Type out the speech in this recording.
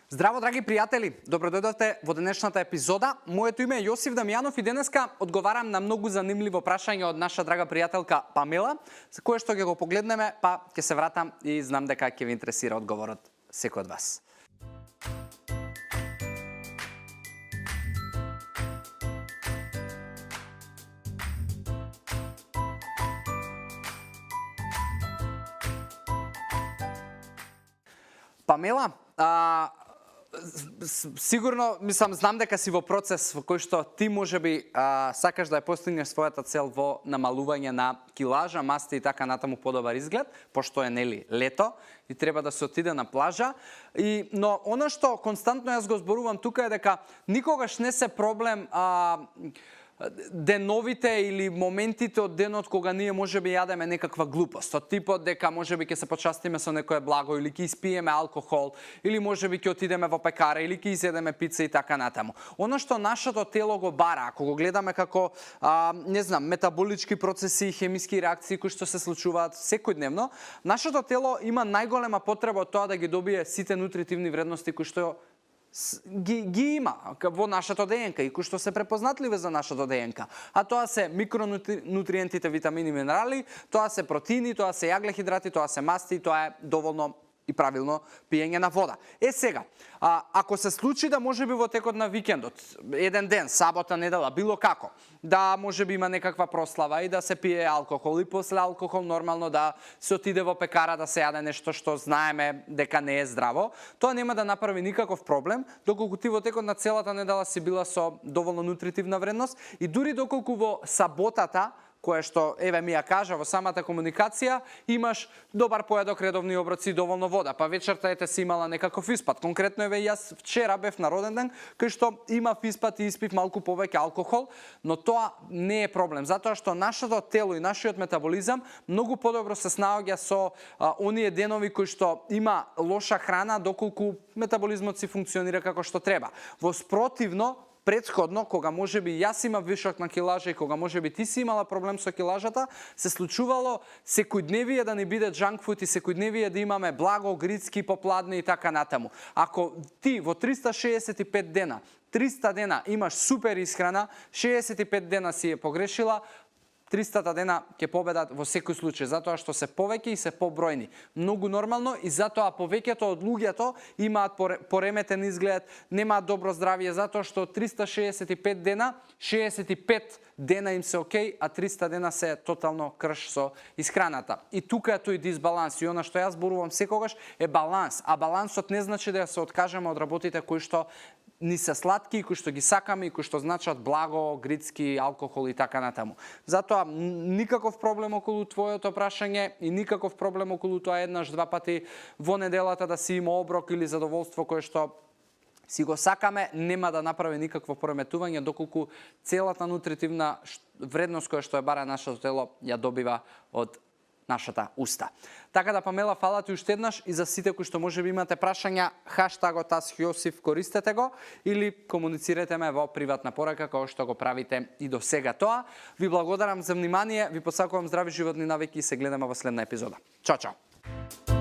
Здраво, драги пријатели! Добро дојдовте во денешната епизода. Моето име е Јосиф Дамјанов и денеска одговарам на многу занимливо прашање од наша драга пријателка Памела, за кое што ќе го погледнеме, па ќе се вратам и знам дека ќе ви интересира одговорот секој од вас. Памела, сигурно, знам дека си во процес во кој што ти можеби сакаш да ја постигнеш својата цел во намалување на килажа, масти и така натаму подобар изглед, пошто е нели лето и треба да се отиде на плажа. Но она што константно јас го зборувам тука е дека никогаш не се проблем деновите или моментите од денот кога ние можеби јадеме некаква глупост, од типот дека можеби ќе се почастиме со некое благо или ќе испиеме алкохол или можеби ќе отидеме во пекара или ќе изедеме пица и така натаму. Оно што нашето тело го бара, ако го гледаме како метаболички процеси и хемиски реакции кои што се случуваат секојдневно, нашето тело има најголема потреба од тоа да ги добие сите нутритивни вредности кои што ги има во нашето ДНК и кои што се препознатливи за нашето ДНК. А тоа се микронутриентите, витамини, минерали, тоа се протеини, тоа се јаглехидрати, тоа се масти, тоа е доволно и правилно пиење на вода. Сега, ако се случи да можеби во текот на викендот, еден ден, сабота, недела, било како, да можеби има некаква прослава и да се пие алкохол и после алкохол нормално да се отиде во пекара да се јаде нешто што знаеме дека не е здраво, тоа нема да направи никаков проблем, доколку ти во текот на целата недела си била со доволно нутритивна вредност и дури доколку во саботата кое што, еве ми ја кажа во самата комуникација, имаш добар поедок, редовни оброци, доволно вода, па вечерта ете си имала некаков испад. Конкретно еве јас вчера бев на роден ден, кај што имав испад и испив малку повеќе алкохол, но тоа не е проблем, затоа што нашето тело и нашиот метаболизам многу подобро се снаоѓа со оние денови кои што има лоша храна, доколку метаболизмот си функционира како што треба. Во спротивно, претходно, кога можеби јас имав вишок на килажа и кога можеби ти си имала проблем со килажата, се случувало секојдневие да ни биде junk food и секојдневие да имаме благо, грицки, попладни и така натаму. Ако ти во 365 дена, 300 дена имаш супер исхрана, 65 дена си е погрешила, 300 дена ќе победат во секој случај, затоа што се повеќе и се побројни. Многу нормално и затоа повеќето од луѓето имаат пореметен изглед, немаат добро здравје, затоа што 365 дена, 65 дена им се окей, а 300 дена се тотално крш со исхраната. И тука е тој дисбаланс. И она што јас зборувам секогаш е баланс. А балансот не значи да се откажеме од работите кои што ни се сладки, кои што ги сакаме и кои што значат благо, грицки, алкохол и така натаму. Затоа никаков проблем околу твоето прашање и никаков проблем околу тоа еднаш, два пати во неделата да си има оброк или задоволство кое што си го сакаме, нема да направи никакво пореметување доколку целата нутритивна вредност која што е бара нашето тело ја добива од нашата уста. Така да, Памела, фала ти уште еднаш и за сите кои што можеби имате прашања, хаштагот #Јосиф користете го или комуницирате ме во приватна порака како што го правите и до сега тоа. Ви благодарам за внимание, ви посакувам здрави животни навики и се гледаме во следна епизода. Чао, чао!